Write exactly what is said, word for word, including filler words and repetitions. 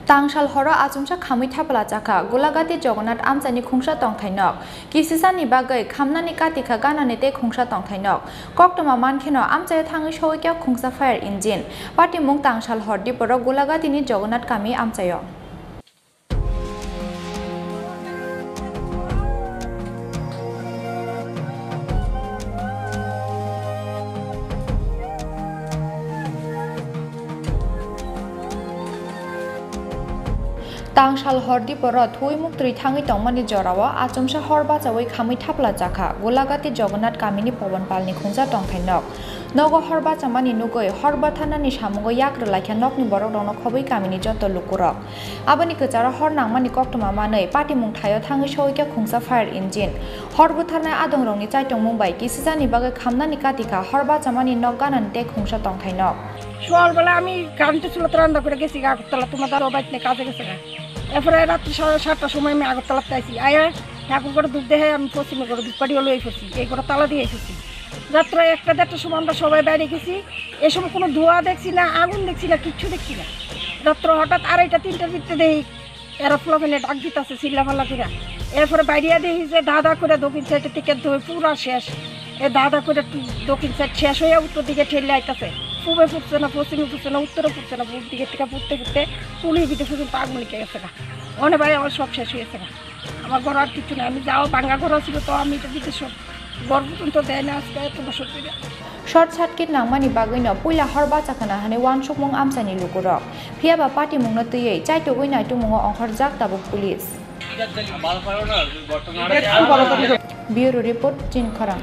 Tangsal horo achomsa khamwi thapla chakha Golagati Jagannath amchaini khungsa tongthai nok. Kisisani bagwi khamnani katikha ganani tei khungsa tongthai nok. Koktwma mankheno amchaio thangwi sogwikha khungsa fire engine. Patimung Tangsal hor diporo Golagatini Jagannath kami amchaio. Tangsal hor diporo thuwi muktwi thangwi tongmani jorao achomsa hor bachawi khamwi thapla chakha Golagati Jagannath kamini Pawan Palni khungsa tongthai nok. Nogo hor bachamani nugwi hor bwtharnani samungo yak rwlaikha nokni borokrokno khobwi kamini joto lukurok. Aboni kwcharo hor nangmani koktwma manwi patimung thaio thangwi sogwikha khungsa fire engine. Hor bwtharnai adongrokni chaitongmung bai kisijani bagwi khamnani katikha hor bachamani nok ganani tei khungsa tongthai nok. সকালবেলা আমি কারেন্টের চুলাতে রান্না করে গেছি আগরতলা, তোমার দাদা বাইক নিয়ে কাজে গেছে গা। এরপরে রাত্রি সাড়ে সাতটার সময় আমি আগরতলাতে আইছি, আয়া ঠাকুর করে ধূপ দেখায় আমি পশ্চিমে করে ধূপকাঠি হলো এই করছি, এই করে তালা দিয়ে এসেছি। রাত্রে একটা দেড়টার সময় আমরা সবাই বাইরে গেছি, এ সময় কোনো ধোঁয়া দেখছি না, আগুন দেখছি না, কিচ্ছু দেখছি না। রাত্র হঠাৎ আড়াইটা তিনটার ভিতরে দেখি এরা পোলাপানে ডাক দিতাছে চিল্লাফাল্লা কইরা। এরপরে বাইরিয়া দেখি যে দাদা করে দক্ষিণ সাইডের দিকে দই পুরা শেষ। এ দাদা করে টু-, দক্ষিণ সাইড শেষ হয়ে উত্তর দিকে ঠেলে আইতাছে। পূবে ফুটছে না, পশ্চিমে ফুটছে না, উত্তরে ফুটছে না, পূব দিকে থেকে ফুটতে ফুটতে পুলির ভিতরে পর্যন্ত আগুন লেগে গেছে গা। অনে ভাই আমার সব শেষ হয়েছে গা। আমার ঘর আর কিছু নাই, আমি যাও ভাঙ্গা ঘর ছিল তো আমি এটা দিতে সব ঘর পর্যন্ত দেয় না আজকে এত বছর ধরে। Short circuit nangmani bagwino puila hor bachakhana hwnwi uansukmung amchaini lukurok. Phiyaba patimungno twiwi chaitugwi naitugmungo ongkhorjak tabuk police. Bureau report, Chinkhorang.